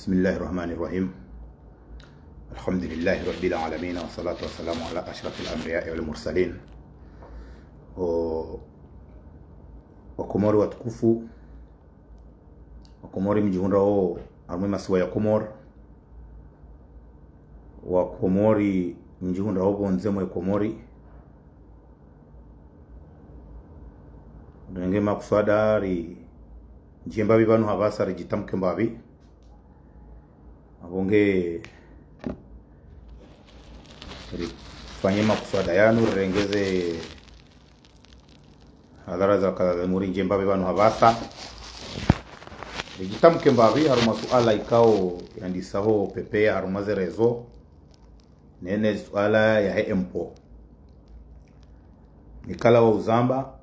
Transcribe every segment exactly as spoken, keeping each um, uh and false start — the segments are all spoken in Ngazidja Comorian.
بسم الله الرحمن الرحيم. الحمد لله رب العالمين، والصلاة والسلام على أشرف الأنبياء والمرسلين. O, Wakomori watukufu, Wakomori mdjihundrao harumwa masiwa ya Komori, Wakomori mdjihundrao pvondze mwe Komori, renge makuswada ri ndjie mbapvi pvanu hapvasa ridjitamke mbapvi. Apvo nge rifanye makuswada yanu, rirengeze hadhara zakadha za mori ndjie mbapvi pvanu hapvasa. Ridjitamke mbapvi harumwa suala ikao yandisaho pepea harumwa ze réseaux, nene suala yahe impôt. Nikala wa uzamba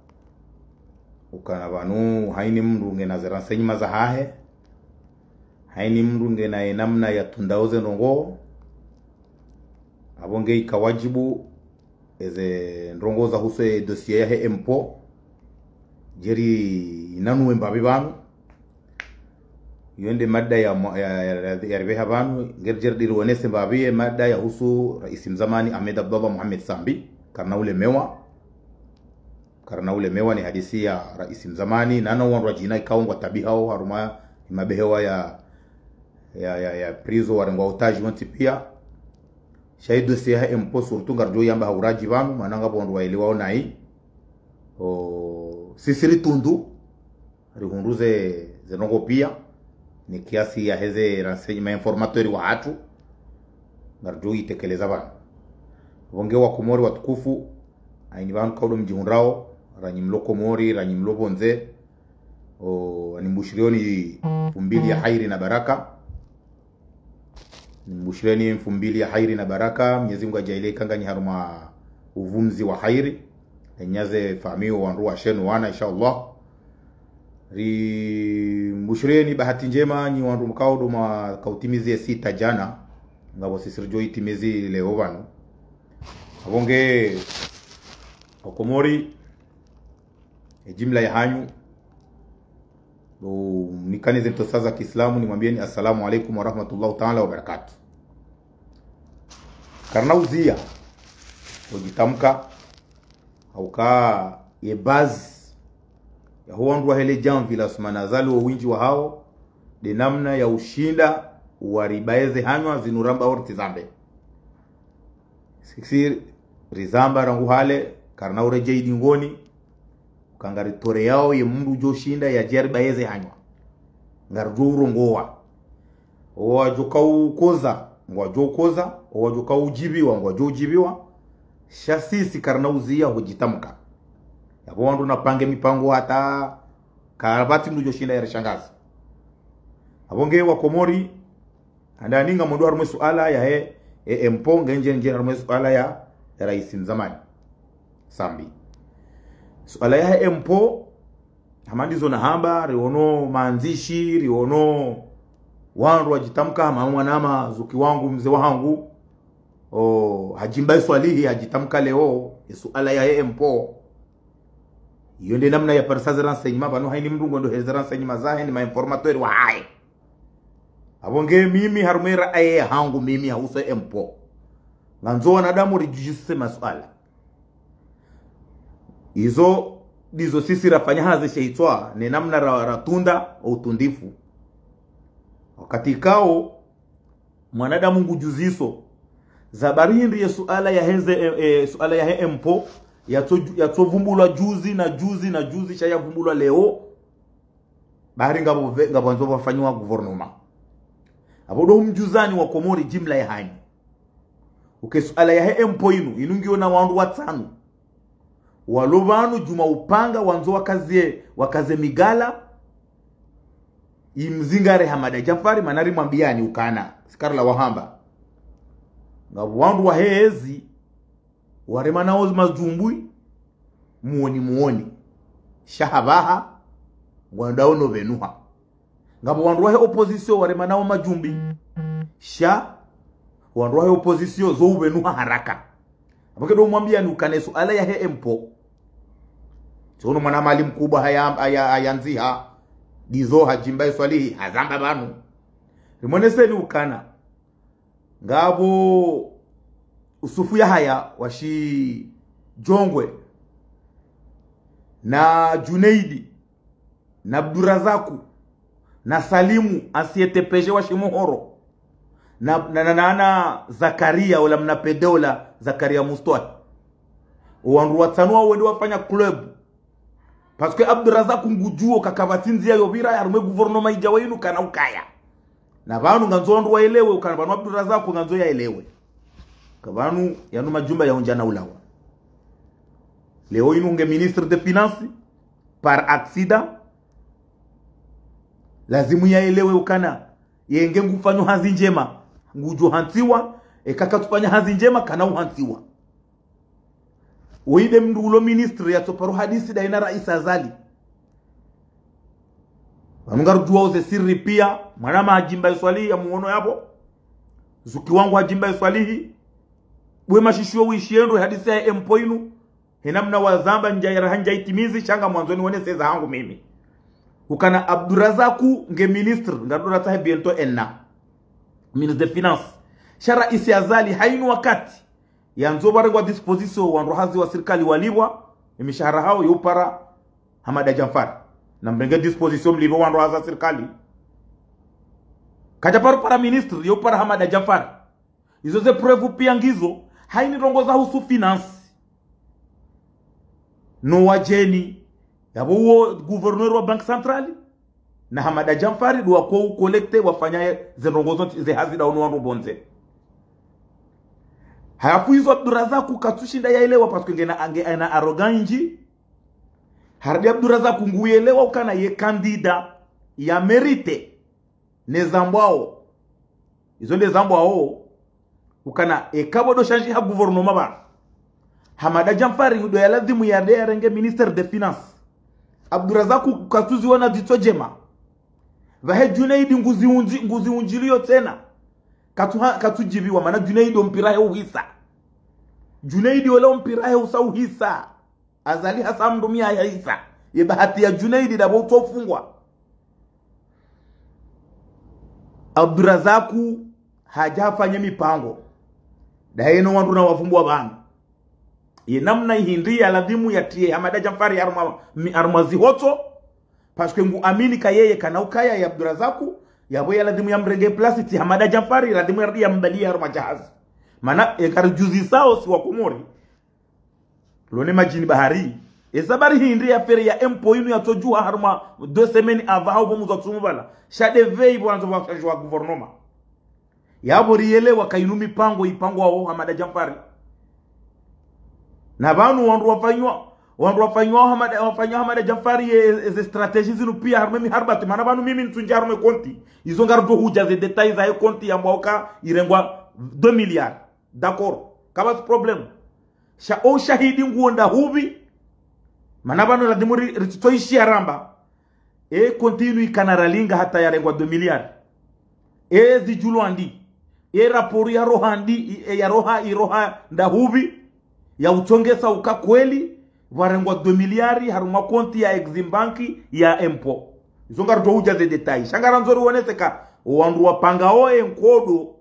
ukana pvanu haini mndru ngena ze renseignements zahahe, haini mndru ngena ye namna yatundao ze ndrongoo. Apvo nge ika wadjibu eze ndrongoo zahusu ye dossier yahe impôt djeri inanuwe mbapvi pvanu. Iyo nde mada ya mwa-, ya, ya, ya, yaripveha pvanu, ngeri djeri diri wonese mbapvi ye mada yahusu raisi mzamani Ahmed Abdallah Mohamed Sambi, karina ulemewa. Karina ulemewa ni hadisi ya raisi mzamani, nana wandru wadjina ikao ngwatabihao harumwa imabehewa ya, ya, ya, ya prison, warengwa otage wontsi pia. Sha ye dossier yahe impôt surtout ngaridjo yamba ha uradji pvanu, mana ngapvo wandru waelewao nayi. O, sisi ritundu, rihundru ze, ze ndrongoo pia, ni kiasi yaheze renseignements, ma informateurs wahatru, ngaridjo itekeleza pvanu. Apvo nge Wakomori watukufu, haini pvanu kaudo mdjihundrao, ranyi mlo Komori, ranyi mlo pvondze, o, animbushirioni mfumbili ya hairi na baraka. Nimbushireni mfumbili ya hairi na baraka, Mwenyezi Mungu adjaanlie ika nganyi harumwa uvumzi wa hairi. Enyi ze famiyi, wandru washenu wana, insha Allah. Rimbushireni bahati ndjema, nyi wandru mkao ndo mkautimizi ye sita djana, ngapvo sisi ridjo itimizi leo pvanu. Apvo nge Wakomori, e jimla yahanyu, ndo nikanize ntsontsa za kiislamu, nimwambieni assalamu alaikum wa rahmatullahi taala wa barakatuh. Karina uziya udjitamka, hauka ye base yaho wandru wahe le djamvi la Sumana Azali wo windji wahao, nde namna ya ushinda waribaye ze hanywa zinu ramba orti zambe. Sisi rizamba rangu hale, karina uredjei dingoni, uka ngaritoleyao ye mndru udjo shinda yadje yaribaye ze hanywa. Ngaridjo urongowa. Owadjo kaukoza, ngwadjo ukoza, owadjo kaudjibiwa, ngwadjo udjibiwa. Sha sisi karina uziya hudjitamka. Yapvo wandru napange mipango hata kapvatsi mndru udjo shinda yarishangaza. Apvo nge Wakomori, handani ngamwendo harumwa ye suala yahe, e, impôt, ngendje ndje harumwa ye suala ya, ya raisi mzamani Sambi. Suala yahe impôt, hama ndizo nahamba, riono mandzishi, riono wandru wadjitamka, hama mwanama zuki wangu, mze wahangu, o, Hadji Mbae Swalihi, hadjitamka leo, ye suala yahe impôt. Iyo nde namna yaparisa ze renseignements, pvanu haini mndru ngwendo heze renseignements zahe ni ma informateurs wahahe. Apvo nge mimi harumwa ye ra'ayi yahangu mimi yahusu impôt, ngandzo wanadamu ridjuzise masuala. Izo ndizo sisi rafanya hazi she hitswa, ne namna ra-, ratunda utundifu. Wakati ikao mwanadamu ngudjuziso, za bari hindri ye suala yaheze, e, e, suala yahe impôt, yatso-, yatsovumbulwa juzi na juzi na juzi, sha yavumbulwa leo, bari ngapvo ve-, ngapvo wandzo pvafanywa gouvernement. Apvo ndo humdjuzani Wakomori jimla yahanyu uka ye suala yahe impôt inu, inu ngiyo na wandru watsanu walo pvanu djuma upanga wandzo wakaze, wakaze migala, imzingare Hamada Djafari, mana rimwambiyani ukana, si karila wahamba. Ngapvo wandru wahe ezi, warema nao ze madjumbi, muoni muoni. Sha hapvaha, ngwandao no pvenuha. Ngapvo wandru wahe opposition warema nao madjumbi. Sha wandru wahe opposition zo upvenuha haraka. Apvo nge ndo humwambiyani ukana ye suala yahe impôt, tsono mwanama Ali Mkubwa haya, haya, hayandziha, ndizo Hadji Mbae Swalihi hazamba pvanu. Rimoneseni ukana ngapvo Usufu Yahaya wa Shidjongwe, na Junaidi, na Abdurazaku, na Salimu, ancien T P G wa Shimohoro, na, na, na, na, na Zakaria, ola mna P D ola, Zakaria Mustwahi. Owandru watsanu wao wende wafanya club. Parce que Abdurazaku ngudjuo ka kapvatsi ndzia yopvira harumwa gouvernement idjawo inu kana ukaya. Na pvanu ngandzo wandru waelewe, ukana pvanu Abdurazaku ngandzo yaelewe. Ka pvanu yanu majumba ya undja na ulawa. Leo inu nge ministre de finance, par accident, lazimu yaelewe ukana yenge ngufanyo hazi ndjema, ngudjo hantsiwa, eka katsufanya hazi ndjema, kana uhantsiwa. Woyi nde mndru ulo ministre yatsoparo hadisi daye na Rais Azali. Pvanu ngarudjuwao ze siri pia, mwana mahadjimba iswalihi ya muono yapvo. Zuki wangu hadjimba iswalihi. Bwe mashishiyo wishiendro hadisi ya impôt inu. Hena mna wazamba ndja yaraha ndja itimizi, sha ngamwandzo niwonese za hangu mimi. Ukana Abdurazaku nge ministre, ngarudjo ratsahe bientôt ena. Ministre de finance. Sha Rais Azali, hayinu wakati yandzo pvarengwa disposition wandru hazi wa sirikali walipvwa, emishahara hawo youpara Hamada Djanfari. Na mrenge disposition mlipve wandru hazi wa sirikali. Kadja paro para ministre, youpara Hamada Djanfari. Izo ze preuve pia ngizo, hayini ndrongoo za husu finance. No wadjeni, yapvo uwo gouverneur wa Banque Centrale, na Hamada Djanfari, ndo wako u collecter wafanya ze ndrongoo zontsi, ze hazi ndao no wandru pvondze. Halafu izo Abdurazaku katsushinda yaelewa, parce que ngena, nge, ena arrogance. Harudi Abdurazaku nguelewa ukana ye candidat ya mérité. Ne zambwao. Izo nde zambwao. Ukana eka pvo ndo shanji ha gouvernement pvanu, Hamada Djanfari ndo yaladhimu yende yarenge ministère de finance. Abdurazaku katsuziona dzitso djema. Pvahe Junaidi nguzi undji, nguzi undjiliyo tsena. Katsu ha, katsudjipviwa, mana Junaidi ompira he uhisa. Junaidi ola ompira he usa uhisa. Azali hasa mndru mia yahisa. Ye bahati ya Junaidi ndapvo utsofungwa. Abdurazaku hadja hafanye mipango. Ndaye no wandru na wavumbwa pvanu. Ye namna ihindri yaladhimu yatiye Hamada Djanfari harumwa, mi, harumwa zihotso. Parce que ngu amini ka yeye kana ukaya ya Abdurazaku, yapvo yaladhimu yamrenge place tsi Hamada Djanfari, ladhimu yarudi yambaliye harumwa djahazi. Mana, eka ridjuzisao si wa Komori, lone madjini bahari. Eza bari hindri ye affaire ya impôt inu yatsodjuha harumwa deux semaines avant hau pvo mwezi wa tsumu pvala. Sha nde pveyi pvo wandzo pvwa shanji wa gouvernement. Yapvo rielewa ka inu mipango ipangwao Hamada Djanfari. Na pvanu wandru wafanywa, wandru wafanywa Hamada, wafanywa Hamada Djanfari ye, ye, ze stratégie zinu pia harumwa mi harbati. Mana pvanu mimi ntsundja harumwa konti. Izo ngarudjo hudja ze détails za ye konti yambwao ka irengwa deux milliards. D'accord. Kapvatsi problème. Sha o ushahidi nguwo ndahupvi. Mana pvanu ladhimu ri, ritsitsoishi yaramba. E konti inu ikana ralinga hata yarengwa deux milliards. E zidjulwa ndi. E rapport yaroha ndi, i, e yaroha, iroha ndahupvi. Ya utsongesa uka kweli, pvwarengwa deux milliards harumwa konti ya Exim Bank ya impôt. Izo ngarudjo hudja ze détails. Sha ngarandzo riwonese ka, o wandru wapangao e nkodo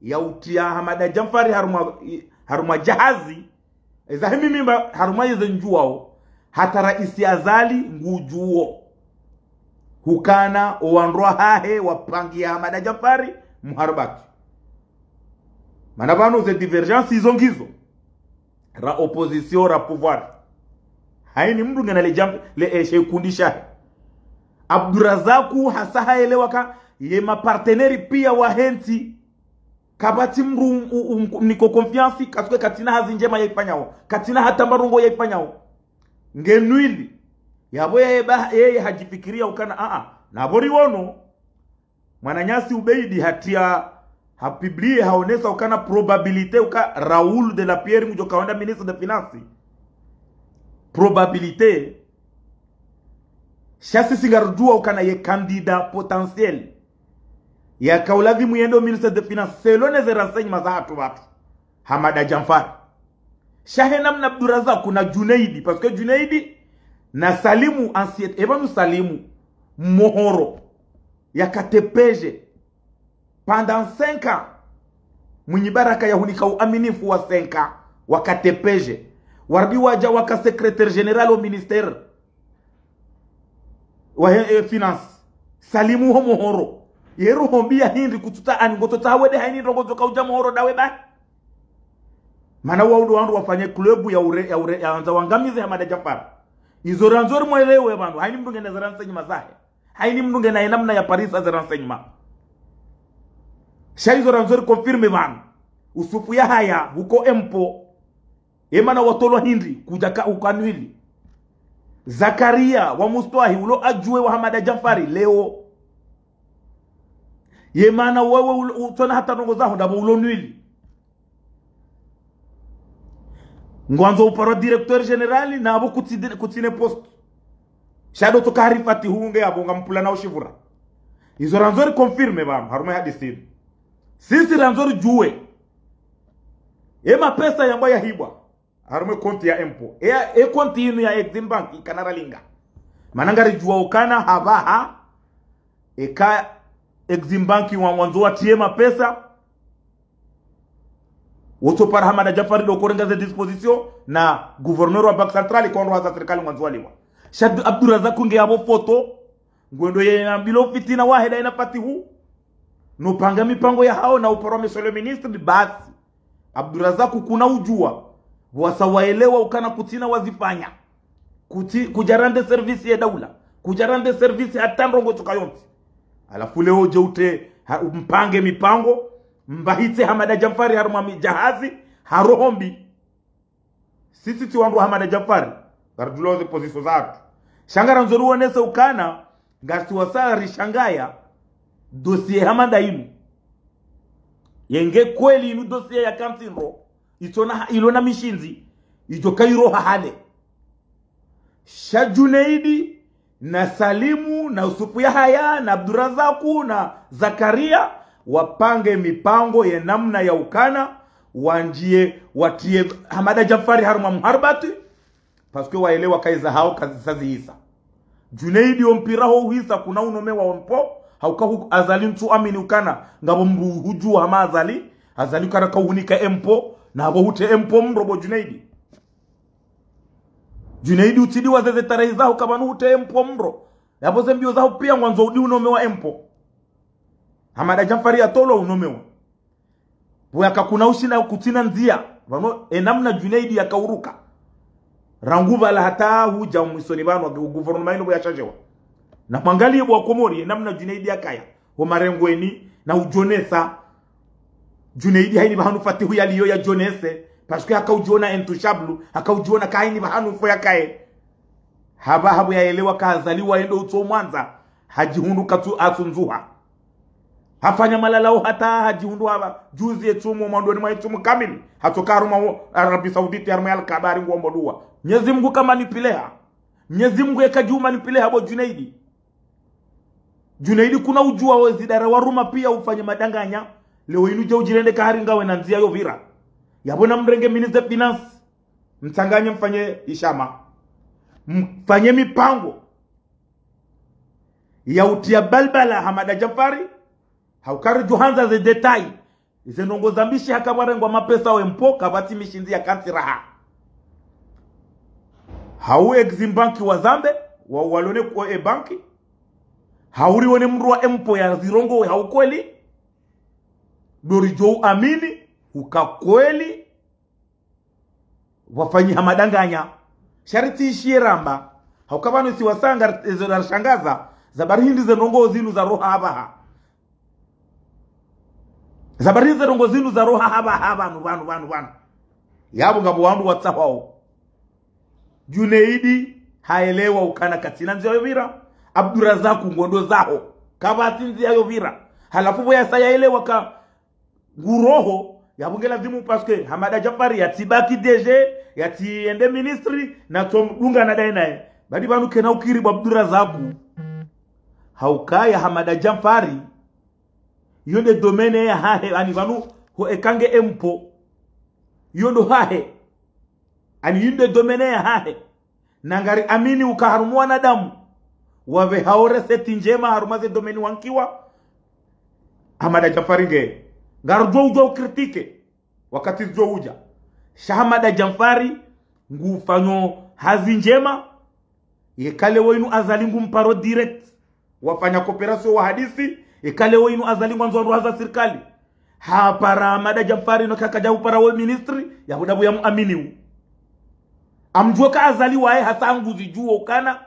ya utiya Hamada Djanfari harumwa, i, harumwa djahazi. Eza himi mimba harumwa yeze ndjuwao. Hata Raisi Azali ngudjuo. Hukana o wandru wahahe wapangiya Hamada Djanfari mharbati. Mana pvanu ze divergence izo ngizo. Ra opposition, ra pouvoir. Hayini mndru ngena le djambe, le, eh, she kundi shahe. Abdurazaku hasa haelewa ka ye ma partenaires pia wahe ntsi. Kapvatsi mndru um, um, um, niko confiance, parce que katsina hazi ndjema yaifanyao. Katsina hata ndrongoo yaifanyao. Nge nuili. Yapvo yeye ba, yeye hadjifikiriya ukana, a, a. Na pvo riwono. Mwananyasi Ubeidi hatiya, hapublie, haonesa ukana probabilité uka Raoul de la Pierre ngudjo kawenda ministre de finance. Probabilité. Sha sisi ngarudjuwa ukana ye candidat potentiel. Yaka uladhimu yende o ministre de finance. Selon ze renseignements za hatru pvatru. Hamada Djanfari. Sha he namna Abdurazaku na Junaidi, parce que Junaidi na Salimu ancien, e pvanu Salimu, Mohoro, yaka T P G. Pendant cinq ans, Mwinyi Baraka yahunika uaminifu wa cinq ans, waka T P G. Warudi waja waka secrétaire général au ministère wa he, eh, finance. Salimu ho mohoro. Ye roho mbi ya hindri kutsuta ani ngotso tsaha wende haini ndrongo dzoka uja mohoro dawe ba. Mana wao ndo wandru wafanye club ya ure, ya ure, ya andza wangamize Hamada Djafar. Izo randzo ri mwelewe pvanu. Haini mndru ngena ze renseignements zahe. Haini mndru ngena ye namna ya parisa ze renseignements. Sha izo randzo ri confirme pvanu. Usufu Yahaya, huko impôt. Ye mana watolwa hindri, kuja ka ukanwili. Zakaria, wa Mustwahi, ulo adjoint wa Hamada Djafari, leo. Ye mana wewe ulo, utsona hata ndrongo zaho, ndapvo ulo nwili. Ngwandzo uparwa directeur général, na apvo kutside, kutsine poste. Sha ndo tsoka hari Fatihu nge apvo ngampula na ushivura. Izo randzo ri confirme pvanu, harumwa ye hadisi inu. Sisi randzo ri juwe. Ye mapesa yamba yahibwa harumwa ye compte ya impôt. E, e compte inu ya Exim Bank ikana ralinga. Mana ngari juwa ukana hapvaha. Eka Exim Bank wa, wandzo watriye mapesa. Wotso para Hamada Djafari ndo korenga ze disposition na gouverneur wa Banque Centrale kwa ndro wa za sirikali mwandzo waliwa. Sha Abdurazaku nge apvo photo. Ngwendo ye na mbilo fitina wahe daye na Fatihu. No panga mipango yahao na uparwa monsieur le ministre ni basi. Abdurazaku kuna ujuwa, wasa waelewa ukana kutsina wazifanya. Kutsi, kuja rendre service ye daula. Kuja rendre service hata ndrongo tsoka yontsi. Halafu leo je utre, ha, mpange mipango, mbahitse Hamada Djafari harumwa mijahazi, ha roho mbi. Sisi tsi wandru wa Hamada Djafari, ngari juwa ze position zatru. Sha ngarandzo ri wonese ukana, ngasi wasa ri shangaya, dossier Hamada inu. Yenge kweli inu dossier ya kantsi ndro, itsona ha, ilo na mishindzi, ijo kairo hahale. Sha Junaidi, na Salimu, na Usufu Yahaya, na Abdurazaku, na Zakaria, wapange mipango ye namna ya ukana, wanjiye, watriye Hamada Djafari harumwa muharibati, parce que waelewa ka iza hao kazisa zihisa. Junaidi wo mpira ho uhisa kuna unomewa wo impôt, hauka hu Azali ntsu amini ukana, ngapvo mndru hujuwa hama Azali, Azali ukana kauhunika impôt, na apvo hutre impôt mro bo Junaidi. Junaidi utsidiwa zeze tarehi zaho ka pvanu hutre impôt mro. Yapvo ze mbio zaho pia ngwandzo udi unomewa impôt. Hamada Djafari yatolwa unomewa. Pvo yaka kuna ushinda kutsina ndzia. Pvanu e namna Junaidi yakauruka. Rangu pvala hata huja mwisoni pvanu wa gouvernement inu pvo yashajewa. Na mwangaliye bo wa Komori e namna Junaidi yakaya. Ho marengweni na ujonesa. Junaidi haini pvahanu Fatihu yaliyo yajonese. Parce que haka ujiona intouchable, haka ujiona ka haini pvahanu fo yakaye. Hapvaha pvo yaelewa ka Azali wa endo utso mwandza, hajihundru katsu atsundzuha. Hafanya malalao hata hajihundru hapva, juzi ye tsumu, mwandoni mwa ye tsumu kamili, hatsoka harumwa wo Arabie Saoudite, harumwa ye Al-Kaaba, hari nguombo dua. Mnyezi Mungu kamanipileha. Mnyezi Mungu yeka ju manipileha bo Junaidi. Junaidi kuna ujuwa wo zidara wa ruma pia ufanye madanganya. Leo inu je ujirende ka hari ngawe na ndzia yo pvira. Yapvo na mrenge ministre de finance. Mtsanganye mfanye ishama. Mfanye mipango ya utriya balbala Hamada Djafari. Hauka ri juhandza ze détails. Ze ndrongo za mbishi haka pvarengwa mapesa wo impôt kapvatsi mishindzi ya kantsi raha. Hau Exim Bank wa zambe, wa, walone ko e banki. Hau riwone mndru wa impôt ya zirongowe hau kweli. Ndo rijo uamini, uka kweli. Wafanyiha madanganya. Sha ritsi ishiye ramba. Hauka pvanu si wasanga, ezo zarishangaza, za bari hindri ze ndrongo zinu zaroha hapvaha. Za bari ze ndrongo zinu zaroha hapvaha pvanu, pvanu, pvanu, pvanu. Yapvo ngapvo wandru watsahwao. Junaidi haelewa ukana katsina ndzia yo pvira. Abdurazaku ngondo zaho. Kapvatsi ndzia yo pvira. Halafu pvo yasa yaelewa ka nguroho, yapvo nge lazimu parce que Hamada Djafari yatsibaki D G, yatsiende ministre, na tso mdunga na daye naye. Badi pvanu kena ukiri bo Abdurazaku. Haukaya Hamada Djafari, yo nde domaine yahahe, ani pvanu ho eka nge impôt. Yo ndo hahe. Ani yo nde domaine yahahe. Na ngari amini uka harumwa wanadamu wapvehao recette ndjema harumwa ze domaine wankiwa. Hamada Djanfari nge. Ngarudjo udjo ukritike. Wakati zidjo udja. Sha Hamada Djanfari ngufanyo hazi ndjema. Yeka leo inu Azali ngumparo direct. Wafanya coopération wahadisi. Yeka leo inu Azali ngwandzo wandru haza sirikali. Hapara Hamada Djanfari no kakadja upara we ministre. Ya hudabu ya muaminiu. Amdjuo ka Azali waye hasa nguzidjuo ukana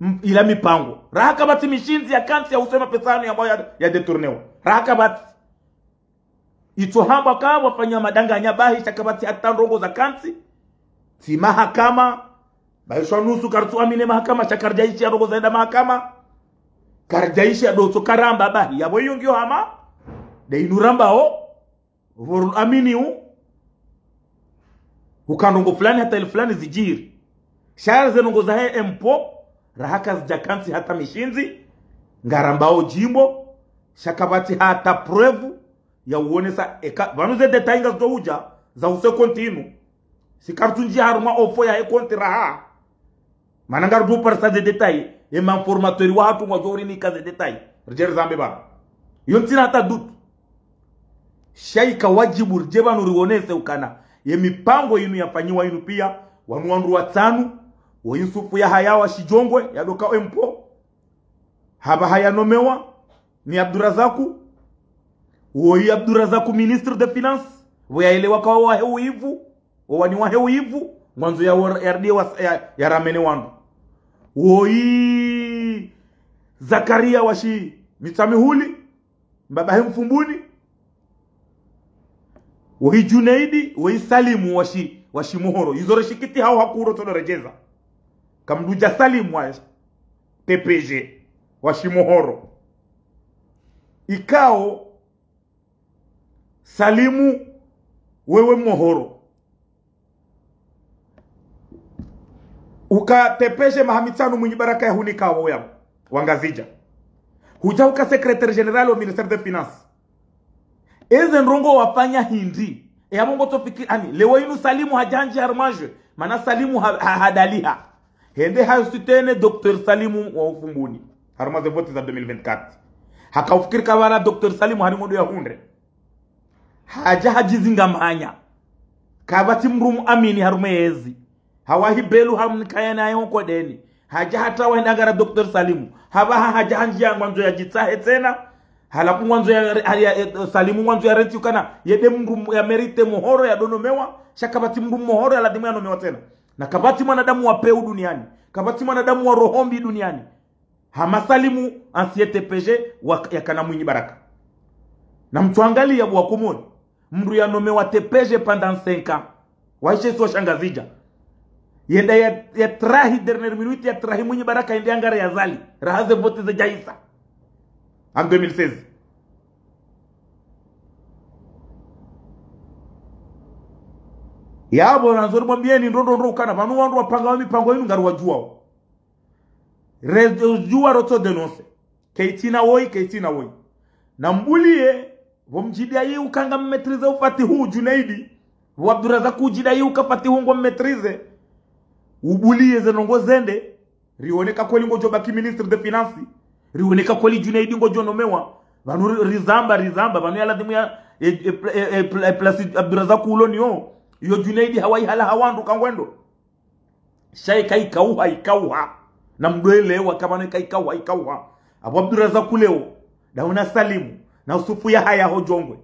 m- ila mipango. Raha kapvatsi mishindzi ya kantsi ya usema pesa yanu ya mbao ya, ya détournewa. Raha kapvatsi. Itso hamba ka wafanya madanganya bahi sha kapvatsi hata ndrongo za kantsi. Tsi mahakama. Bahi shwa nusu karitsu amine mahakama sha karidja ishi ya ndrongo zaenda mahakama. Karidja ishi ya dotso karamba bahi. Ya bo iyo ngiyo hama. De inu rambao. Pvo ru aminiu. Uka ndrongo fulani hata ili fulani zidjiri. Sha ze ndrongo zahe impôt, raha kazidja kantsi hata mishindzi, ngarambao djimbo, sha kapvatsi hata preuve, ya uonesa, eka, pvanu ze détails ngazidjo udja, za use compte inu. Si karitsu ndjia harumwa ofo yahe compte raha. Mana ngarudjo parisa ze détails, ye ma informateur wahatru ngwadjo urinika ze détails. Ridje rizambe pvanu. Yo ntsina hata doute. Sha ika wadjibu ridje pvanu rionese ukana. Ye mipango inu yafanyiwa inu pia, wanu wandru watsanu, wo Yusufu Yahaya wa Shidjongwe, ya doka impôt. Hapvaha ya nomewa, ni Abdurazaku. Woyi Abdurazaku, ministre de finance. Pvo yaelewa ka wahe uivu. Wowani wahe uivu. Ngwandzo ya wor- ya rdie wa- ya, ya ramene wandru. Woyi Zakaria wa Shi Mitsamihuli. Mbaba he Mfumbuni. Woyi Junaidi, woyi Salimu wa Shi, wa Shimohoro. Izo reshikiti hao hakuro todo redjeza. Kamdudja Salimu wa T P G wa Shimohoro. Ikao Salimu wewe Mohoro. Uka T P G maha mitsanu Mwinyi Baraka ya hunika wo ya wa Ngazidja. Hudja uka secrétaire général wa ministère de finance. Eze ndrongo wafanya hindri. E abo ngotsofikiri ani. Leo inu Salimu hadja handji harumwa djwe. Mana Salimu ha, ha, hadaliha. Hende ha soutenir docteur Salimu wa Ufumbuni. Harumwa ze vote za deux mille vingt-quatre. Haka ufikiri ka pvala docteur Salimu hari ngodo ya hundre. Hadja hadjizinga manya. Kapvatsi mdru muamini harumwa yezi. Hawahi belu hamnikaya naye nkodeni. Hadja hata wahenda ngara docteur Salimu. Hapvaha hadja handjia ngwandzo ya djitsahe tsena. Halafu ngwandzo ya, ya, ya, Salimu ngwandzo ya renti ukana. Yede mdru ya mérite Mohoro ya donomewa. Sha kapvatsi mdru Mohoro ya ladhimu ya nomewa tsena. Na kapvatsi mwanadamu wa peu duniani. Kapvatsi mwanadamu wa roho mbi duniani. Hama Salimu, ancien T P G, wa, yakana Mwinyi Baraka. Na mtsuangalia bo wa Komori. Mdru ya nomewa T P G pendant cinq ans. Waishe isiwa sha Ngazidja. Yenda ya, ya trahi dernière minute ya trahi Mwinyi Baraka yende ya ngare ya Azali. Raha ze vote ze djaisa. En deux mille seize. Yabo nandzo rimwambieni ndro ndro ndro ukana. Pvanu wandru wapanga wa mipango inu ngari wadjuao. Redjua rotso dénoncer. Keitsina woyi, keitsina woyi. Na mbulie, pvo mdjidia yi uka ngam maîtriser u Fatihu Junaidi. Pvo Abdurazaku udjidia yi uka Fatihu ngwam maîtriser. Ubulie ze ndrongo zende. Rione ka kweli ngodjo baki ministre de finance. Rione ka kweli Junaidi ngodjo nomewa. Pvanu ri- rizamba, rizamba. Pvanu ya ladhimu ya, e, e, e, e, e, place Abdurazaku ulo niyo. Iyo Junaidi hawayi hala ha wandru ka ngwendo. Sha ika ikauha, ikauha. Na mdwelewa ka pvanu ika ikauha, ikauha. Abo Abdurazaku leo, dauna Salimu, na Usufu Yahaya ho Djongwe.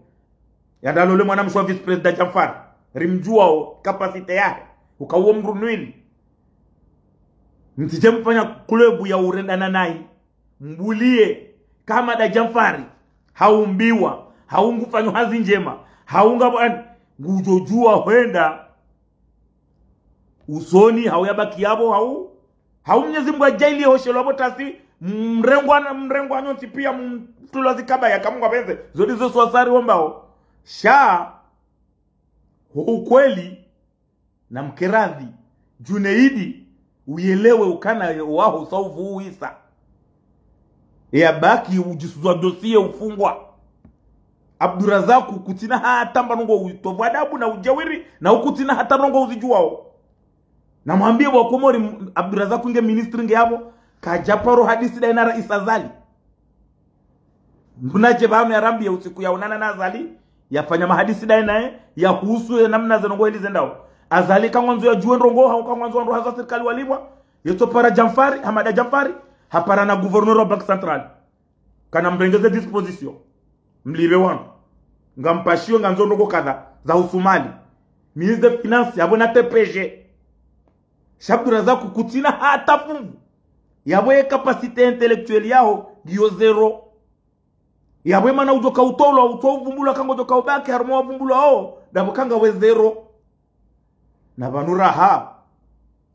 Yandalole mwana mshe wa vice-président Djanfari. Rimdjuao capacité yahe. Ukauo mdru nwili. Mtsidje mfanya club ya urendana nayi. Mbulie, ka Hamada Djanfari. Haumbiwa, hau ngufanyo hazi ndjema. Hau ngapvo ani, ngudjo djua hwenda usoni, hau yabaki yapvo, hau, hau Mnyezi Mungu adjaanlie hoshelwa pvo tasi, mrengwa na, mrengwa nyontsi pia mtulwa zikaba ya kamungu apvendze, zo ndizo swasari wombao. Sha, ho ukweli, na mkeradhi, Junaidi, uyelewe ukana ye waho sauvu uwisa. Yabaki udjisuzwa dossier ufungwa. Abdurazaku kutsina hata mba nongo utovu adabu na ujawiri, na ukutsina hata nongo uzidjuao. Na mwambie bo wa Komori, m- Abdurazaku nge ministre nge yapvo, kadja paro hadisi daina rais Azali. Mndru nadje pvanu yarambiye usiku yaonana na Azali, yafanya mahadisi ndaye naye, yahusu ye namna ze ndrongoo heli zendao. Azali kangwandzo yadjuwe ndrongoo, hau kangwandzo wandru hazi wa sirikali walipvwa, yetso para Djanfari, Hamada Djanfari, hapara na gouverneur wa Banque Centrale. Kana mrenge ze disposition. Mlipve wandru. Ngampashiyo ngandzo ndrongoo kadha, zahusu mali. Ministre de Finances, yapvo na T P G. Sha Abdourazak kutsina hata fungu. Yapvo ye capacité intellectuelle yaho, ngiyo zéro. Yapvo emana udjo kautowa, utso uvumbulwa kangodjo kaubaki, harumwa wavumbulwa wo, ndapvo kangawe zéro. Na pvanu raha.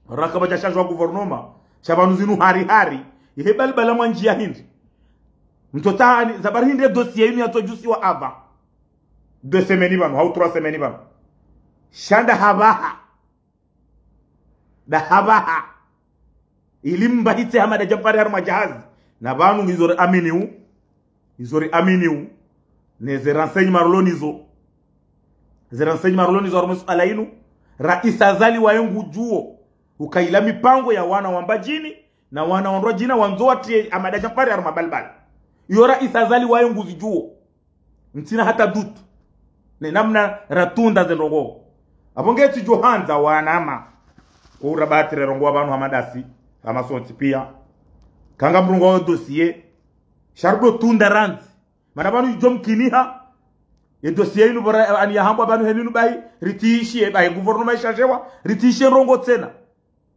Raka pvadja shandjiwa gouvernement. Sha pvanu zinu hari hari. Ihe balibala mwandjiya hindri. Mtsotsaha ni, za bari hindri ye dossier inu yatsodjusiwa apva. Deux semaines pvanu, hau trois semaines pvanu. Sha ndahapvaha. Ndahapvaha. Ili mbahitse Hamada Djanfari harumwa djahazi. Na pvanu ngizo ri aminiu. Izo ri aminiu. Ne ze renseignements rilo nazo. Ze renseignements rilo nazo harumwa suala inu. Raisi Azali waye ngudjuo. Uka ila mipango ya wana wa Mbadjini. Na wana wa Ndradjina wandzo watriye Hamada Djanfari harumwa balibala. Iyo raisi Azali waye nguzidjuo. Ntsina hata doute. Ne namna ratsunda ze ndrongoo. Apvo ngetsidjo handza wanama. Ko urabatire ndrongoo pvanu hama ndasi. Hama sontsi pia. Kanga mrungo wo dossier. Sha rudo tsunda randzi. Mana pvanu idjo mkiniha. Ye dossier inu bora, ani yahambwa pvanu heli inu bahi. Ritsishiye bahi gouvernement ishashewa. Ritsishiye ndrongoo tsena.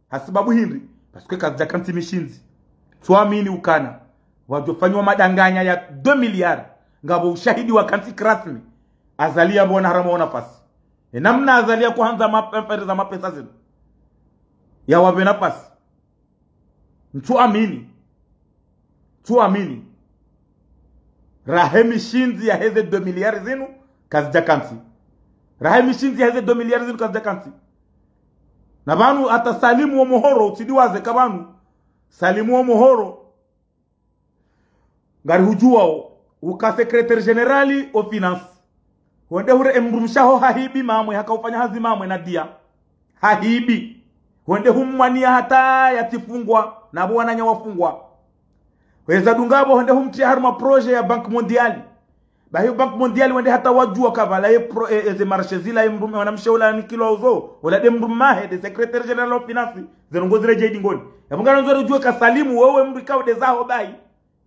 Hasibabu hindri, parce que kazidja kantsi mishindzi. Tswamini ukana, wadjofanywa madanganya ya deux milliards, ngapvo ushahidi wa kantsi krasmi, Azali yapvo wana harumwa wo nafasi. E namna Azali yakohandza ma-, mfere za mapesa zinu. Yawapve nafasi. Ntsuamini. Ntsuamini. Rahe mishindzi yaheze deux milliards zinu, kazidja kantsi. Rahe mishindzi yaheze deux milliards zinu, kazidja kantsi. Na pvanu hata Salimu wo muhoro, utsidiwaze ka pvanu. Salimu wo muhoro. Ngarihudjuwao, uka secrétaire général aux finances. Hwende hure emdrumshe waho hahibi mamwe, hakaufanya hazi mamwe Nadia. Hahibi. Hwende humwaniya hata yatsifungwa, na pvo wananya wafungwa. Hweza dunga pvo hwende humtriya harumwa projet ya Banque Mondiale. Bahi Banque Mondiale wende hata wadjuwa ka pvala ye pro-, e, e, ze marché zila ye mdrume wanamshe ula nikilwa uzo, ula nde mdrume wahe nde secrétaire général aux finances, ze ndrongoo zile dje idingoni. Yapvo ngarandzo ridjuwe ka Salimu wewe mdru ikao nde zaho bahi.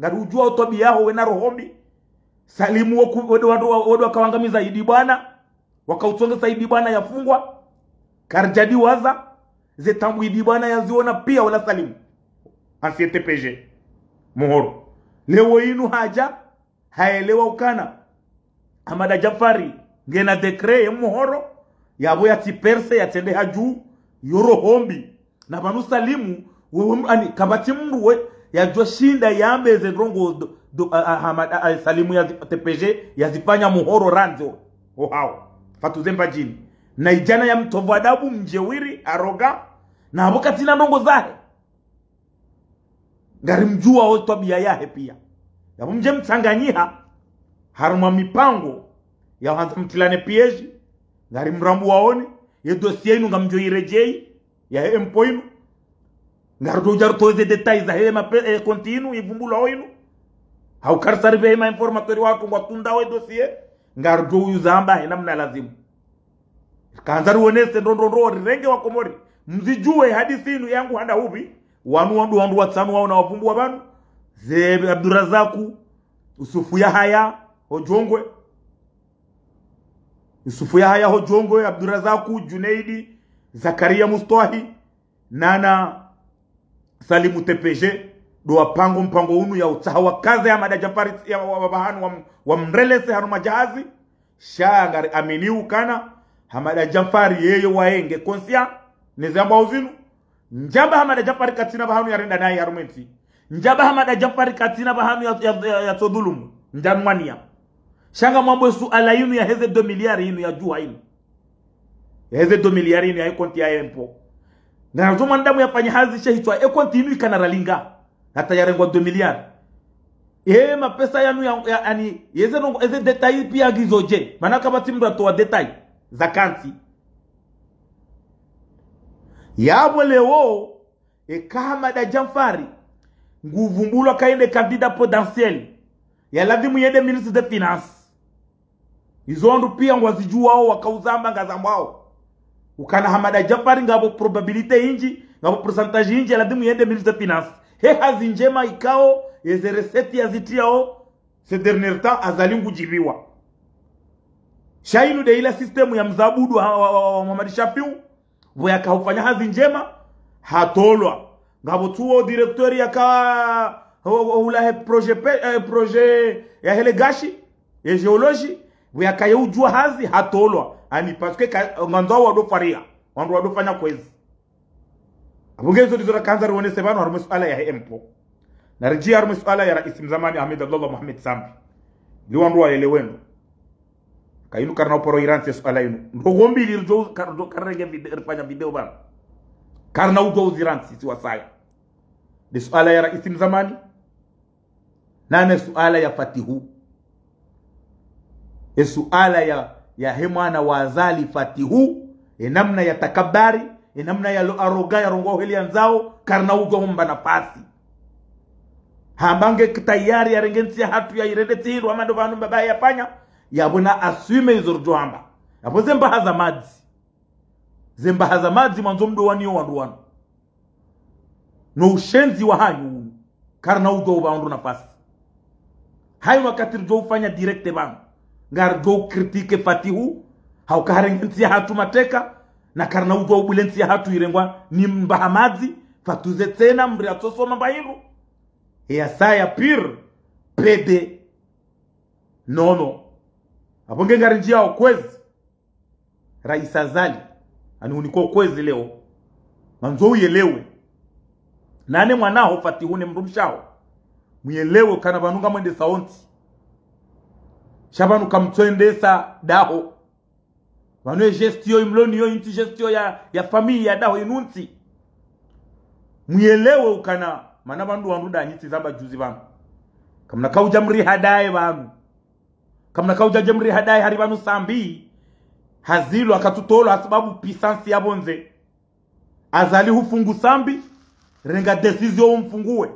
Ngari udjuwa utwabiya yaho wena roho mbi. Salimu wo ku-, wo nde wandru wa-, wo nde wakawangamiza Idi Bwana. Wakautsongesa Idi Bwana yafungwa. Karidjadiwaza. Ze taabu Idi Bwana yaziona pia ula Salimu. Ancien T P G. Muhoro. Leo inu hadja. Haelewa ukana Hamada Djanfari ngena décret ye muhoro, yapvo yatsiperse, yatsende hadju, yo roho mbi. Na pvanu Salimu, wewe m-, ani, kapvatsi mdru we, yadjoshinda yambe ze ndrongoo do, do, a, a, Hamada, a, Salimu yazi-, T P G, yazifanya muhoro randzi wo, wo hawo. Fatu ze Mbadjini. Na idjana ya mtovu adabu, mdjewiri, arrogant, na pvo katsina ndrongoo zahe. Ngarimdjuwao twabiya yahe pia. Yapvo mdje mtsanganyiha, harumwa mipango, ya handza mtrilane piège, ngarimrambuwaoni, ye dossier inu ngamdjo iredjeyi, yahe impôt inu. Ngaridjo udja rutowe ze détails zahe mape-, e, compte inu, ivumbulwao inu. Hau karisarive he ma informateur watru ngwatsundao ye dossier, ngaridjo uyuzamba he namna lazimu. Kandza riwonese ndrongoo ndrongoo rirenge wa Komori. Mzidjuwe hadisi inu yangu handa hupvi. Wanu wandru wandru watsanu waona wavumbuwa pvanu. Ze Abdurazaku, Yusufu Yahaya, ho Djongwe. Yusufu Yahaya ho Djongwe, Abdurazaku, Junaidi, Zakaria Mustwahi, nana Salimu T P G, ndo wapanga mpango unu ya utsaha wakaze Hamada Djanfari ya wa, wa, wa, pvahanu wa, wamrelese harumwa djahazi, sha ngariamini ukana, Hamada Djanfari yeye waye nge conscient, ne zambwao zinu, ndjamba Hamada Djanfari katsina pvahanu yarenda nayi harumwa entsi, ndjamba Hamada Djanfari katsina pvahanu ya, ya, ya, yatsodhulumu, ndjamwaniya. Sha ngamwambo suala inu yaheze deux milliards inu yadjuha inu. Yaheze deux milliards inu ya e compte ya impôt. Ngarandzo mwanadamu yafanye hazi she hitswa e compte inu ikana ralinga. Hata yarengwa deux milliards. E mapesa yanu ya, ya, ani, yeze ndrongoo, eze détails pia ngizo dje. Mana kapvatsi mdru atowa détails. Za kantsi. Yapvo leo, eka Hamada Djanfari, nguvumbulwa ka yende candidat potentiel. Ya ladhimu yende ministre des finances. Izo wandru pia ngwazidjuwao, wakauzamba ngazambwao. Ukana Hamada Djafari ngapvo probabilité indji, ngapvo pourcentage indji, ya ladhimu yende ministre des finances. He hazi ndjema ikao, yeze recette yazitriyao, ces derniers temps, Azali ngudjipviwa. Sha inu nde ila système ya mze Abdou wa, wa, wa, wa Mohamed Shafiu, pvo yaka hufanya hazi ndjema, hatolwa. Ngapvo tsuwo directeur yaka, ho, ho, hula he projet pe-, eh, projet ya hele gashi, ya géologie, pvo yaka ye udjuwa hazi, hatolwa. Ani, parce que ka, ngandzo wandru wado fariha, wandru wado fanya kwezi. Apvo nge izo ndizo rakandza riwonese pvanu harumwa suala yahe impôt. Na ridjiye harumwa suala ya raisi mzamani Ahmed Abdallah Mohamed Sambi. Ili wandru waelewe ndro. Ka inu karina uparo irantsi suala inu. Ndrongo mbili ridjo, kar-, ridjo karenge vide-, rifanya video pvanu. Karina udjo uzirantsi si wasaya. Nde suala ya raisi mzamani. Nane suala ya Fatihu. E suala ya, ya he mwana wa Azali Fatihu, e namna ya takabari, e namna ya lo aroga ya rongoa heli yandzao, karina udjo humba nafasi. Hamba nge tayari ya renge ntsi yahatru ya irende tsi hindru, hama ndo pvanu mbaba yafanya, yapvo na assume izo ridjo hamba. Yapvo ze mbaha za madzi. Ze mbaha za madzi mwandzo mdo waniyo wandru wanu. No ushenzi wa hanyu unu. Karina udjo upva wandru nafasi. Hayi wakati ridjo ufanya direct pvanu. Ngaridjo critiquer Fatihu. Hauka harenge ntsi yahatru mateka. Na karina udjo ubule ntsi yahatru irengwa ni mbaha madzi. Fatuze tsena mri atsosoma mba hindru. He yasaya pire. Pede. Nono. Apvo nge ngarindjiyao kwezi. Raisi Azali, ani uniko kwezi leo. Ngandzo uyelewe. Nane mwanaho Fatihu ne mdrumshe waho. Muyelewe ukana pvanu ngamwendesao ntsi. Sha pvanu kamtsuendesa daho. Pvanu e gestion imloniyo intsi gestion ya, ya famille ya daho inu ntsi. Muyelewe ukana, mana pvanu wandru ndanyi tsi zamba juzi pvanu. Kamna kaudja mrihadaye pvanu. Kamna kaudja dje mrihadaye hari pvanu Sambi. Hazilwa katsutolwa hasababu puissance ya pvondze. Azali hufungu Sambi, renga décision umfunguwe.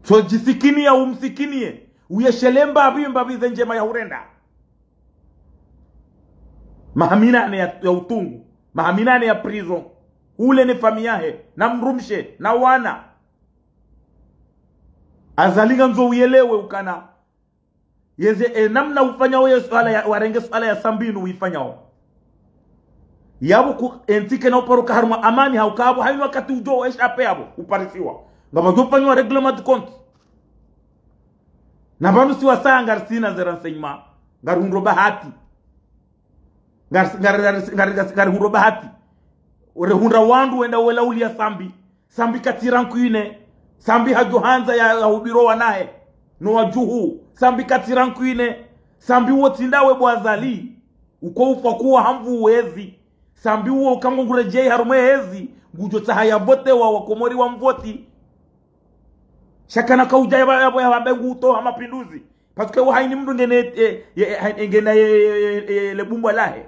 So djisikiniya umsikiniye, uyeshele mbapvi mbapvi ze ndjema ya hurenda. Maha minane ya, ya utungu, maha minane ya prison, hule ne famille yahe, na mdrumshe, na wana. Azali ngandzo uyelewe ukana. Yeze, e, namna ufanyao ye suala ya, warenge suala ya Sambi inu uifanyao. Yapvo ku, e ntsi kayina uparo ka harumwa amani hauka apvo, hayina wakati udjo esha apvo, uparisiwa. Ngapvadjo fanywa règlement de compte. Na pvanu si wasaya ngarisina ze renseignements, ngarihundro bahati. Ngari, ngari, ngari, ngari, ngari, ngarihundro bahati. Urehundra wandru wenda wela uliya Sambi. Sambi katsira nkwine. Sambi hadjo handza ya, ya hubiro wanahe. No wadjuhu. Sambi katsira nkwine. Sambi wo tsi ndawe bo Azali. Uko ufa kuwa ha nvu wezi. Sambi wo uka ngo nguredjeyi harumwa e hezi. Ngudjo tsaha ya votewa wa Komori wa mvoti. Sha kana kaudja ya ba, ya ba, ya ba, ngutoha mapinduzi. Parce que wo hayina mndru ngena, e, e, e, ngena, e, e, e, e, le bumbwa lahe.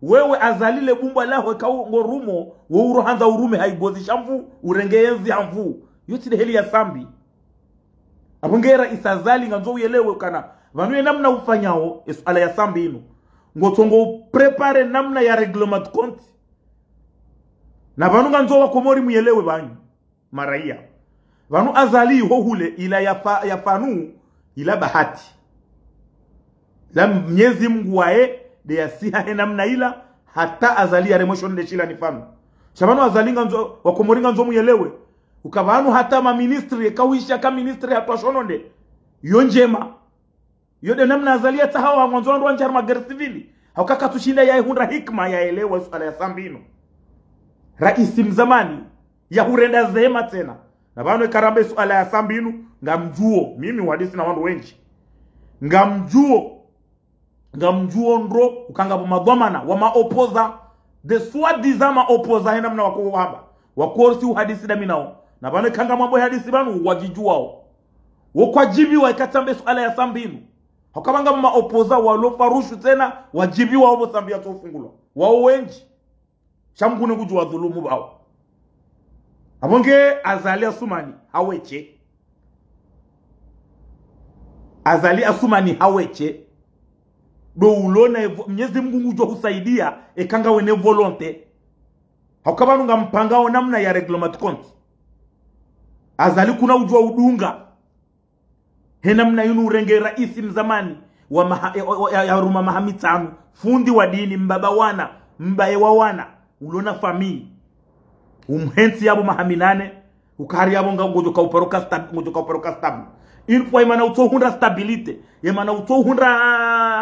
Wewe Azali le bumbwa laho eka u, ngo rumo, wo uro handza urume ha igozi sha nvu, urenge yezi ha nvu. Yo tsi nde heli ya Sambi. Apvo nge raisi Azali ngandzo uyelewe ukana. Pvanu ye namna ufanyao, e suala ya Sambi inu. Ngotsongo upréparer namna ya règlement de compte. Na pvanu ngandzo wa Komori muyelewe pvanu. Maraiya. Pvanu Azali iho hule ila ya fa, ya fanu ila bahati. La Mnyezi Mngu waye nde yasiha he namna ila hata Azali yaremwe sho nde shila ni fanu. Sha pvanu Azali ngandzo, wa Komori ngandzo muyelewe. Uka pvanu hata ma ministre, eka uisha ka ministre hatwa sho nde. Yo ndjema. Yo nde namna Azali yatsahao ha mwandzo wandru wandje harumwa guerre civile. Hauka katsushinda yaihundra hikima yaelewa suala ya Sambi inu. Raisi mzamani, ya hurenda zema tsena. Na pvanu eka ramba suala ya Sambi inu, ngamdjuo, mimi uhadisi na wandru wendji. Ngamdjuo, ngamdjuo ndro, uka ngapvo madhwamana, wa ma opposants, de soi-disant ma opposants, he namna wako wamba. Wako orisi uhadisi ndami nao. Na pvanu eka ngamwambo hadisi pvanu, wadjidjuwao. Wo kwadjipviwa eka tsambe suala ya Sambi inu. Hauka pvanu ngapvo ma opposants walo farouches tsena, wadjipviwa opvo Sambi yatsofungulwa. Wao wendji. Sha Mngu ne kudjuwa dhulumu pvao. Apvo nge Azali Assoumani, haweshe. Azali Assoumani haweshe, ndo ulona evo-, Mnyezi Mungu ngudjo husaidia, eka ngawe ne volonté. Hauka pvanu ngampangao namna ya règlement de compte. Azali kuna udjuwa udunga. He namna yinu urenge raisi mzamani wa maha, e, o, o, ya, ya ruma maha mitsanu, fundi wa dini, mbaba wana, mbaye wa wana, ulona famille. Umhentsi yapvo maha minane, ukahari yapvo nga-, ngodjo ka uparo ka stab-, ngodjo ka uparo ka stable. Une fois imana utsohundra stabilité, imana utsohundra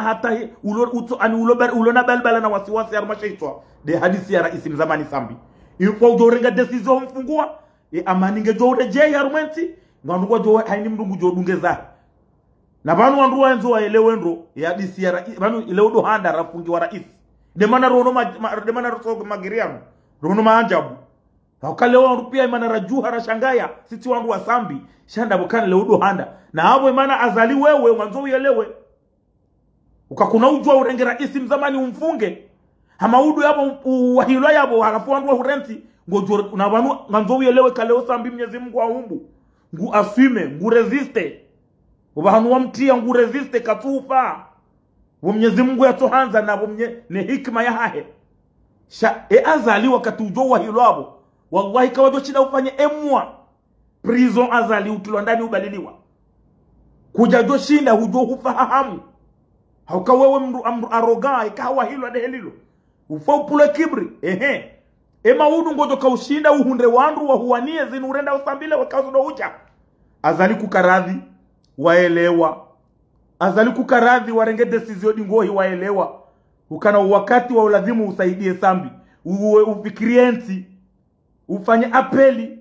hata he, ulo, utso, ani ulo bar-, ulona balbala na wasiwasi harumwa she shitswa, nde hadisi ya raisi mzamani Sambi. Une fois udjo urenga décision mfungua, e amani ngedjo uredjeyi harumwa entsi, ngandru ngwadjo haini mndru ngudjo dunge zahe. Na pvanu wandru wandzo waelewe ndro, ya hadisi ya rai-, pvanu ile udo handa rafungiwa raisi. Nde mana rono ma-, ma-, nde mana roso magiriano, rono maanjabu. Hauka leo wandru pia imana radjuha rashangaya, sitsi wandru wa Sambi, sha ndapvo kana leo udo handa. Na apvo imana Azali wewe, mwandzo uyelewe. Uka kuna udjuwa urenge raisi mzamani umfunge. Hama udu yapvo u-, uwahilwa yapvo, halafu wandru wahurentsi. Ngodjo, na pvanu ngandzo uyelewe ka leo Sambi Mnyezi Mungu ahumbu. Ngu assume, ngu résiste. Opvahanu wamtriya ngu résiste katsufa. Pvo Mnyezi Mungu yatsohandza na pvo mnye, ne hikima yahahe. Sha, e Azali wakati udjo wahilwa pvo. Wallahi kawadjo shinda ufanye emwa. Prison Azali utrilwa ndani ubaliliwa. Kudjadjo shinda hudjo hufa ha hamu. Hauka wewe mndru, amndru arrogant, eka hawahilwa ndehe lilo. Ufa upvulwe kibri, ehe. Ema udu ngodjo ka ushinda uhundre wandru wahuwaniye zinu urenda usambile wakazo ndo ucha. Azali kukaradhi, waelewa. Azali kukaradhi, warenge décision ndingohi, waelewa. Ukana wakati wa ulazimu usaidiye Sambi. Uwe ufikiriye ntsi. Ufanye appel.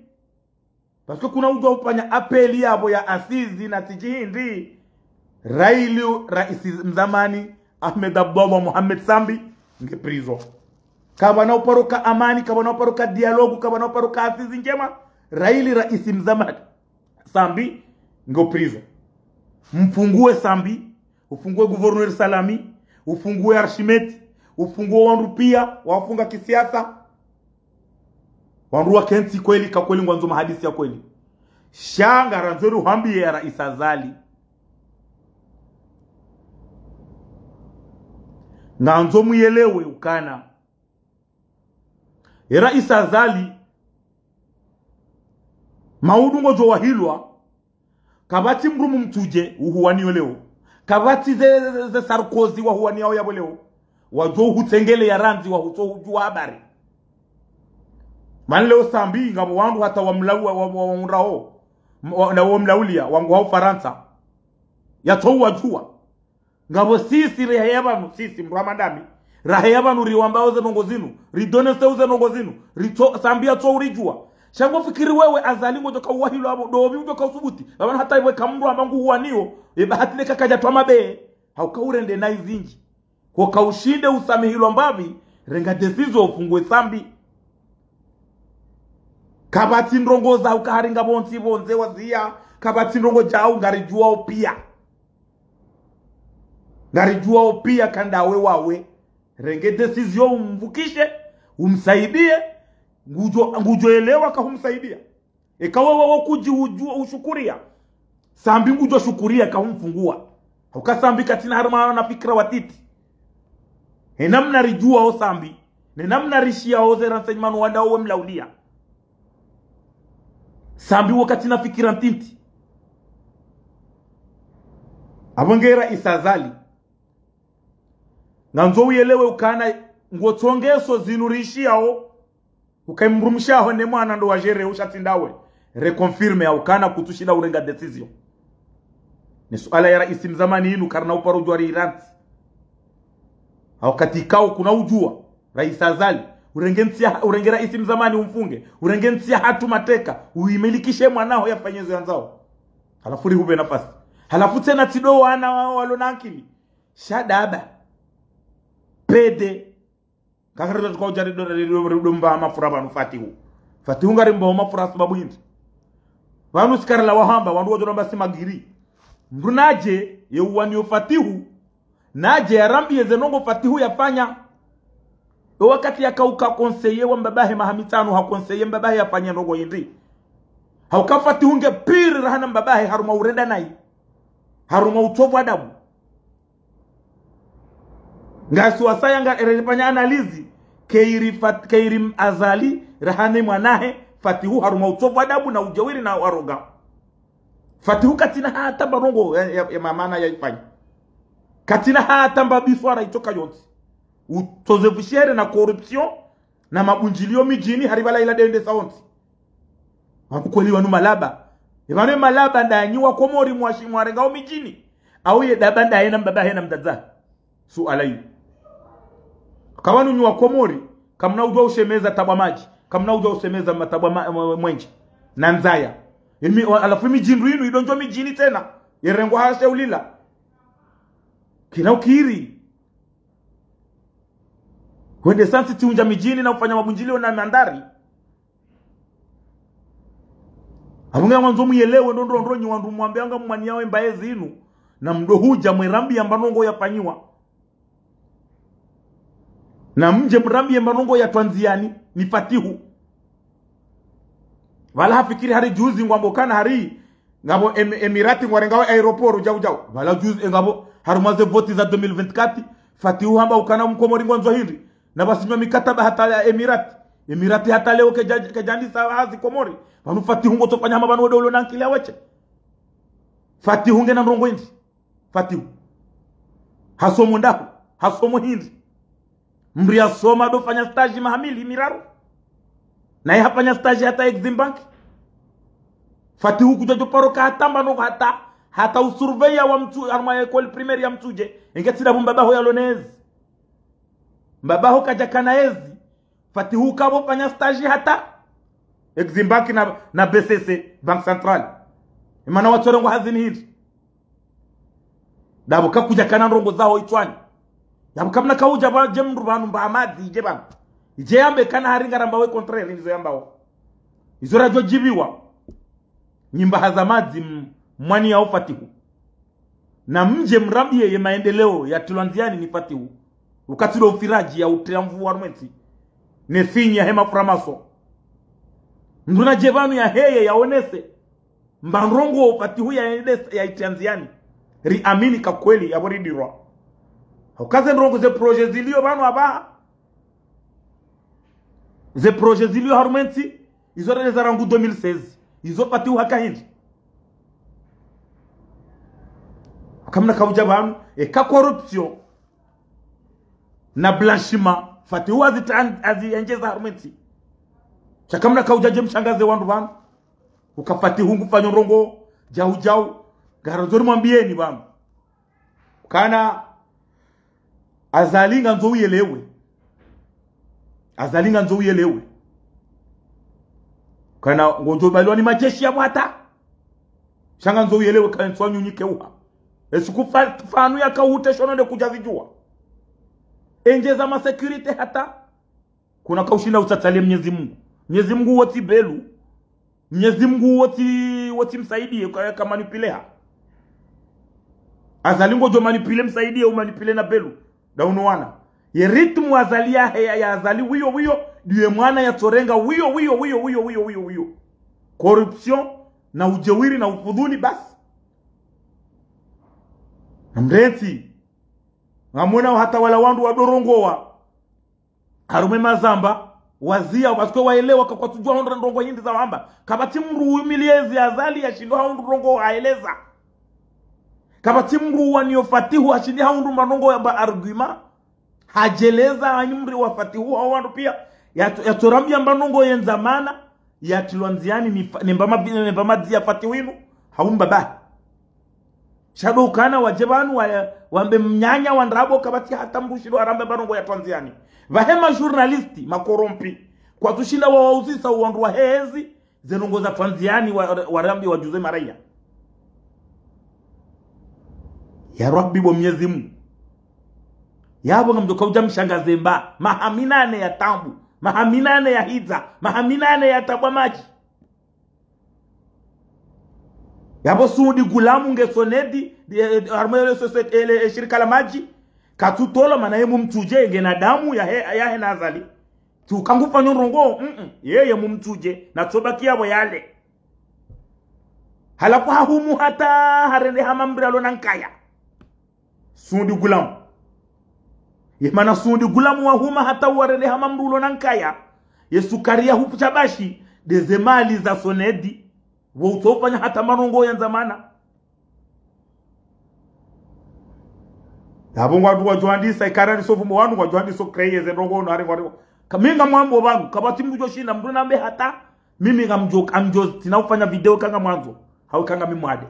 Parce que kuna udjuwa ufanya appel yapvo ya assises na tsi djihindri. Raili raisi mzamani Ahmed Abdallah Mohamed Sambi nge prison. Kapvana uparo ka amani, kapvana uparo ka dialogue, kapvana uparo ka assises ndjema. Raili raisi mzamani Sambi nge prison. Mfungue Sambi, ufungue gouverneur Salami, ufungue Archimète, ufungue wandru pia, wafunga kisiasa. Wandru wakentsi kweli ka kweli ngwandzo mahadisi ya kweli. Sha ngarandzo ruhambiye ya raisi Azali. Ngandzo muyelewe ukana. E raisi Azali. Maudu ngodjo wahilwa. Kapvatsi mndru mumtsudje uhuwaniyo leo. Kapvatsi ze, ze, ze Sarkozy wahuwaniyao yapvo leo. Wadjo uhutsengele ya randzi wahutso udjuwa habari. Mana leo Sambi ngapvo wandru hata wamlawu wa, wa, wa, wamrao. M-, wa, na wamlawuliya, wangu hao Farantsa. Yatso uwadjuwa. Ngapvo sisi riheya pvanu, sisi mndru hama ndami. Raheya pvanu riwambao ze ndrongo zinu, ridonese uze ndrongo zinu, ritso, Sambi yatso uridjuwa. Sha ngo fikiri wewe Azali ngodjo ka uwahilwa apvo, ndopvi udjo ka usubuti. Apvanu hata iwe ka mndru hama nguhuwaniyo, e bahati neka kadja twa mabe. Hauka urende na izindji. Koka ushinde usamihilwa mbapvi, renga décision ufungue Sambi. Kapvatsi ndrongo za ukahari ngapvo ntsi pvondze waziya, kapvatsi ndrongo djau ngaridjuwao pia. Ngaridjuwao pia ka ndawe wawe. Renge décision umvukishe, umsaidiye, ngudjo, ngudjo elewa ka humsaidiya. Eka wewe wo kudji udjuwa ushukuriya. Sambi ngudjo shukuriya ka humfunguwa. Hauka Sambi katsina harumwa na fikira watiti. He namna ridjuwao Sambi. Ne namna rishiyao ze renseignements wandao we mlawuliya. Sambi wo katsina fikira ntiti. Apvo nge raisi Azali. Ngandzo uyelewe ukana ngotsongeso zinu rishiyao. Ukayi mdrumshe waho ne mwana ndo wadjere ushatsi ndawe. Reconfirme ya ukana kutsushinda urenga décision. Ne suala ya raisi mzamani inu karina uparo udjuwa ri irantsi. Ha wakati ikao kuna udjuwa, raisi Azali, urenge ntsi ya, urenge raisi mzamani umfunge, urenge ntsi yahatru mateka, uimilikishe mwana waho yafanye zo yandzao. Halafu rihupve nafasi. Halafu tsena tsi ndo wana wa, walo na ankili. Sha daba. Pede. Kakari tatuka udjari ndo, ndo, ndo, ndo mba mafura pvanu Fatihu. Fatihu ngari mba mafura sababu hindri. Pvanu sikari la wahamba, wandru wadjo ramba si magiri. Mndru nadje, ye uwaniyo Fatihu. Nadje yarambiye ze ndrongo Fatihu yafanya. Yo wakati yakauka conseiller wa mbabahe maha mitsanu ha conseiller mbabahe yafanya ndrongo hindri. Hauka Fatihu nge pire rahana mbabahe harumwa urenda nayi. Harumwa utsovu adabu. Ngasi wasaya nga erefanya analizi, kayiri Fat-, kayiri Azali, rahana ye mwanahe, Fatihu harumwa utsovu adabu na ujeuri na waroga. Fatihu katsina hata mba ndrongo ya, ya, ya mamana yaifanya. Katsina hata mba biswara itsoka yontsi. Utsoze pvushere na corruption, na mabundjilio midjini, hari pvala ila dende saonsi. Wanu kweli wanu malaba. Epvanu ye malaba nda nyi wa Komori mwashi mwarengao midjini. Au ye daba nda yena mbaba hena mdzadze. Suala iyo. Ka wanu nyi wa Komori, kamuna udjuwa ushemeza tabwa madji. Kamuna udjuwa ushemeza matabwa ma-, mwe-, mwenje. Na ndzaya. Imi, wa-, halafu imi djindru inu, idondjo midjini tsena. Yerengwa hashe ulila. Kina ukiri. Wende sansi tsi undja midjini na ufanya mabundjilio na mandhari. Apvo ngamwandzo muyelewe ndo ndrongoo nyi wandru mwambe anga mwaniyao embaye zinu. Na mdo hudja mwerambiya mba ndrongoo yafanyiwa. Na mdje mrambiye mba ndrongoo ya Twanziani ni Fatihu. Pvala hafikiri hari juzi ngwambo kana hari ngapvo em-, Emirati ngwarengao aéroport djau djau. Pvala juzi, eh, ngapvo harumwa ze voti za deux mille vingt-quatre, Fatihu hamba ukana mkomori ngwandzo hindri. Na pvasinywa mikataba hata ya Emirati. Emirati hata leo kedja-, kedjandisa hazi Komori. Pvanu Fatihu ngotsofanya hama pvanu wede ulo na nkili ya weshe. Fatihu ngena ndrongoo hindri. Fatihu. Hasomo ndahu. Hasomo hindri. Mdru yasoma do fanya stage maha mili miraru. Naye hafanya stage hata Exim Bank. Fatihu kudjadjo paro ka hata mba ndrongoo hata, hata usurveillant wa Mtsu-, harumwa école primaire ya Mtsudje. Enge tsi ndapvo mbaba ho yalo na ezi. Mbaba ho kadjakana ezi. Fatihu kapvo fanya stage hata Exim Bank na, na B C C, Banque Centrale. Emana watsorengwa hazini hindri. Ndapvo kakudjakana ndrongoo zaho itswani. Yapvo kamuna kaudja pvadje mdru pvanu mba madzi idje pvanu. Idje yambe kana hari ngarambao ye contraire, izo yambao. Izo radjo djibiwa. Nyi mba haza madzi m-, mwaniyao Fatihu. Na mdje mrambiye ye maendeleo yatilwa ndziani ni Fatihu. Ukatsi ndo ufiraji ya utria mvuu harumwa entsi. Ne signe yahe mafuramaso. Mdru nadje pvanu yaheye yaonese. Mba ndrongoo Fatihu yaendesa yaitia ndziani. Riamini ka kweli yapvo ridirwa. Hauka ze ndrongoo ze projet zilio pvanu apvaha. Ze projet zilio harumwa entsi, izo rele za rangu deux mille seize. Izo Fatihu haka hindri. Kamuna kaudja pvanu, eka corruption na blanchiment, Fatihu hazi tran-, haziendjeza harumwa entsi. Sha kamuna kaudja dje mshangaze wandru pvanu. Uka Fatihu ngufanyo ndrongoo, djau djau. Ngarandzo rimwambiyeni pvanu. Kana Azali ngandzo uyelewe. Azali ngandzo uyelewe. Kana ngodjo balwa ni majeshi ya mwata. Sha ngandzo uyelewe kana ntsu wanyunyi keuha. Esiku fa-, fanu yaka uhute shono nde kudja zidjuwa. Endjeza ma sécurité hata. Kuna kaushinda utsatsalie Mnyezi Mungu. Mnyezi Mungu wotsi belu. Mnyezi Mungu wotsi, wotsi msaidiye ka, ka manipuleha. Azali ngodjo manipule msaidiye, umanipule na belu. Ndauno wana. Ye rythme Azali yahe ya, ya Azali wiyo, wiyo, ndiye mwana yatsorenga wiyo, wiyo, wiyo. Corruption, na ujeuri, na ufudhuli, basi. Namrentsi. Ngamwona hata wala wandru wadorongowa. Harumwa mazamba, waziya, parce que waelewa ka kwatsudjuwa hundra ndrongoo hindri za wamba. Kapvatsi mdru umiliezi Azali yashindo haundru ndrongoo haeleza. Kapvatsi mdru waniyo Fatihu hashindi haundru mba ndrongoo yamba argument. Hadjeleza hanyi mdru wa Fatihu hao wandru piya. Yatso-, yatsorambiya mba ndrongoo yendza mana, yatilwa ndziani ni fa-, nemba mabi-, nemba madziya Fatihu inu, haumba bahi. Sha ndo ukana wadje pvanu wa, wambe mnyanya wa ndrabo kapvatsi hata mdru shilo arambe mba ndrongoo ya Twanziani. Pvahe ma journaliste, ma corrompu. Kwatsushinda wawauzisa wandru wahezi, ze ndrongoo za Twanziani wa, warambe wadjuze maraya. Ya Rabbi bo Mnyezi Mungu. Yapvo ngamdjo kaudja mshangaze mba, maha minane ya tabu, maha minane ya hidza, maha minane ya tabwa madji. Yapvo Sudi Gulamu nge Sonedi, eh, harumwa ele sosie-, ele, eh, shirika la madji, katsutolwa mana ye Mumtsudje, ngena damu yahe, yahe na Azali. Tsi uka ngufanyo ndrongoo, mm-mm, yeye Mumtsudje, natsobaki yapvo yale. Halafu hahumu hata harende hama mdru yalo na nkaya. Sundi gulamu. Ye mana sundi gulamu wahuma hata warende hama mdru ulo na nkaya. Ye sukari ya hupvu sha bashi, ndeze mali za sonedi. Wo utsofanya hata marongo ya ndzamana. Yapvo ngwandru wadjo andisa, ikara ni sofu mwa wandru wadjo andisa, kreye ze ndrongo no hari ngwari. Ka mi ngamwambo pvanu, kapvatsi mdru djoshinda, mdru nambe hata, mimi ngamdjo, ngamdjo, tsina ufanya video ka ngamwandzo. Hau ka ngami mwade.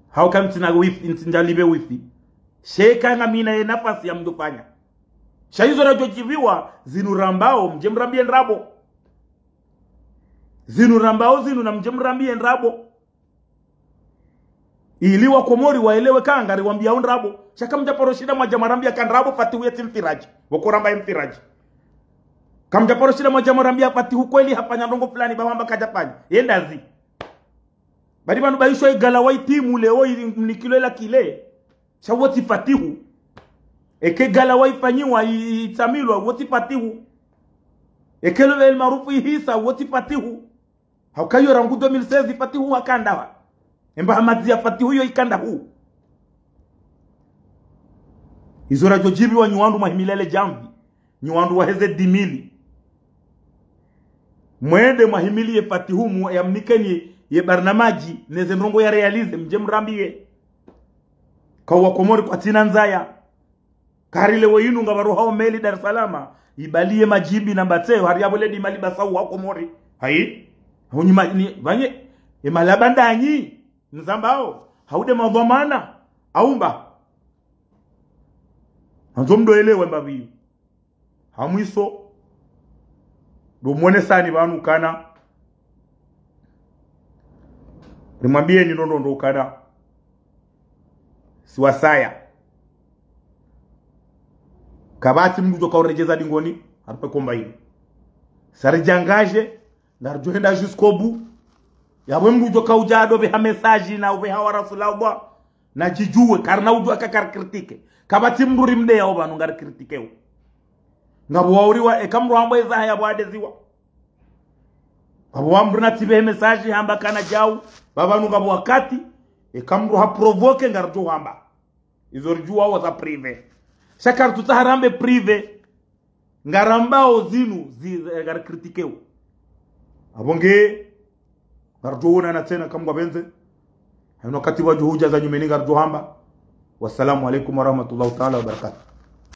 Hau ka mtsina wifi, mtsindjalibe wifi. Sha ka ngamina ye nafasi ya mdjofanya. Sha izo radjo djiviwa, zinu rambao, mdje mrambiye ndrabo. Zinu rambao, zinu na mdje mrambiye ndrabo. Ili wa Komori waelewe ka ngari wambiya ndrabo. Sha kamdja paro shinda mwadja mwarambiya ka ndrabo Fatihu ye tsi mfiradji. Woko ramba ye mfiradji. Kamdja paro shinda mwadja mwarambiya Fatihu kweli hafanya ndrongo fulani ba wamba kadjafanya. Ye ndazi. Badi pvanu ba isho igala wa itimu leo i-, mnikilo ila kile. Sha wo tsi Fatihu. Eke gala wa ifanyiwa i-, i-, itsamilwa, wo tsi Fatihu. Eke lo El Maarufu ihisa, wo tsi Fatihu. Hauka yo rangu deux mille seize Fatihu wakanda wa. Emba hamadzi ya Fatihu yo ikanda hu. Izo radjo djiviwa nyi wandru mwahimila le djamvi. Nyi wandru waheze dix mille. Mwende mwahimili ye Fatihu mu ya mnikeni ye barnamaji neze ndrongo ya réaliser mdje mrambiye. Ka wa Komori kwatsina ndzaya. Kari leo inu ngapvaro hao meli Dar es Salaam, ibaliye madjimbi na mbatseyo, hari yapvo ledi mali basau wa Komori. Hayi? Hunyi ma-, ni, pvanye, e malaba ndanyi, mzambao, hau nde madhwamana, aumba. Handzo mdo elewe mbapvi. Ha mwiso, ndo mwonesani pvanu kana. Rimwambiyeni ndo ndo ndo kana. Si wasaya. Kapvatsi mdru djo kauredjeza dingoni, harumwa komba inu. Sha ridjangadje, ngaridjo henda jusqu'au bout. Yapvo mdru djo kaudja ado pveha message na upveha wa Rasulullah. Na djidjuwe, karina udjuwa ka kari critiquer. Kapvatsi mdru rimdeya wo pvanu ngari critiquer wo. Ngapvo wauriwa, eka mdru hambwa eza haya pvwadeziwa. Ngapvo wa mdru na tsipvehe message hamba kana djau, pvapvanu ngapvo wakati, eka mdru ha provoquer ngaridjo hamba. Izo ridjuwa wo za privé. Sha karitsutsaha rambe privé. Ngarambao zinu zi-, zi-, ngari critiquer wo. Apvo nge, ngaridjo wonana tsena kamwe ngapvendze. Hayina wakati wadjo hudja za nyumeni ngaridjo hamba. Wassalamu alaikum warahmatullahi taala wabarakatuh.